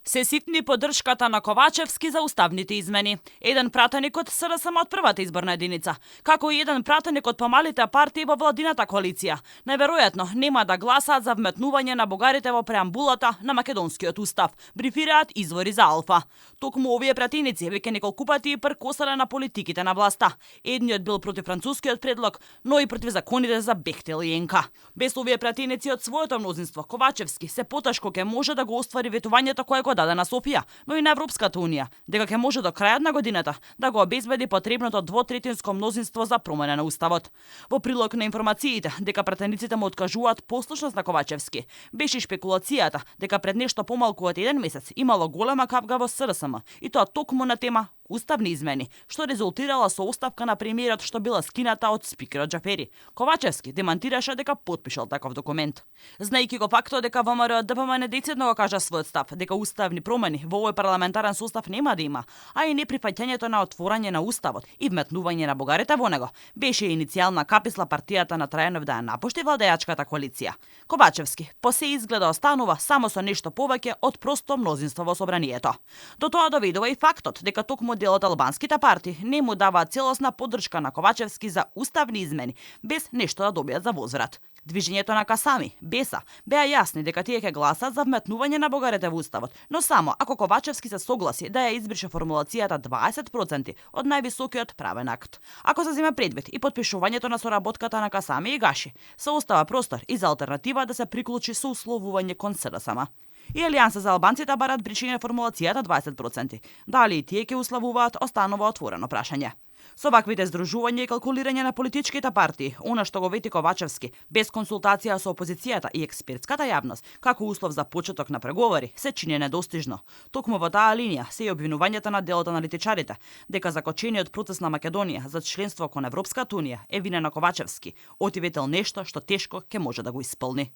Се ситни поддршката на Ковачевски за уставните измени. Еден пратеник од СРСМ од првата изборна единица, како и еден пратеник од помалите партии во владината коалиција. Најверојатно нема да гласаат за вметнување на бугарите во преамбулата на македонскиот устав, брифираат извори за Алфа. Токму овие пратеници веќе неколку пати прекосале на политиките на власта. Едниот бил против францускиот предлог, но и против законите за Бехтел и ЕНК. Без овие пратеници од своето мнозинство, Ковачевски се потешко ќе може да го оствари ветувањето кое го даде на Софија, но и на Европската унија, дека ќе може до крајот на годината да го обезбеди потребното двотретинско мнозинство за промена на уставот. Во прилог на информациите дека пратениците му откажуваат послушност на Ковачевски, беше шпекулацијата дека пред нешто помалку од еден месец имало голема капка во СРСМ, и тоа токму на тема уставни измени, што резултирала со оставка на премиерот што била скината од спикерот Џафери. Ковачевски демантираше дека потпишал таков документ. Знаејќи го фактот дека ВМРО ДПМН децидно го кажа својот став, дека уставни промени во овој парламентарен состав нема да има, а и неприфаќањето на отворање на уставот и вметнување на бугарите во него, беше иницијална каписла партијата на Трајанов да ја напушти владеачката коалиција. Ковачевски по се изгледа останува само со нешто повеќе од просто мнозинство во собранието. До тоа доведува и фактот дека токму дел од албанските партии не му даваат целосна поддршка на Ковачевски за уставни измени, без нешто да добијат за возврат. Движењето на Касами, Беса, беа јасни дека тие ќе гласат за вметнување на бугарите во уставот, но само ако Ковачевски се согласи да ја избрише формулацијата 20% од највисокиот правен акт. Ако се зема предвид и потпишувањето на соработката на Касами и Гаши, се остава простор и за алтернатива да се приклучи со условување кон СДСМ. И Алијанса за албанците барат бришење формулацијата 20%. Дали и тие ќе условуваат, останува отворено прашање. Со ваквите здружувања и калкулирање на политичките партии, она што го вети Ковачевски, без консултација со опозицијата и експертската јавност, како услов за почеток на преговори, се чини недостижно. Токму во таа линија се и обвинувањето на дел од аналитичарите, дека закочениот процес на Македонија за членство кон Европската унија е вина на Ковачевски, отиветел нешто што тешко ќе може да го исполни.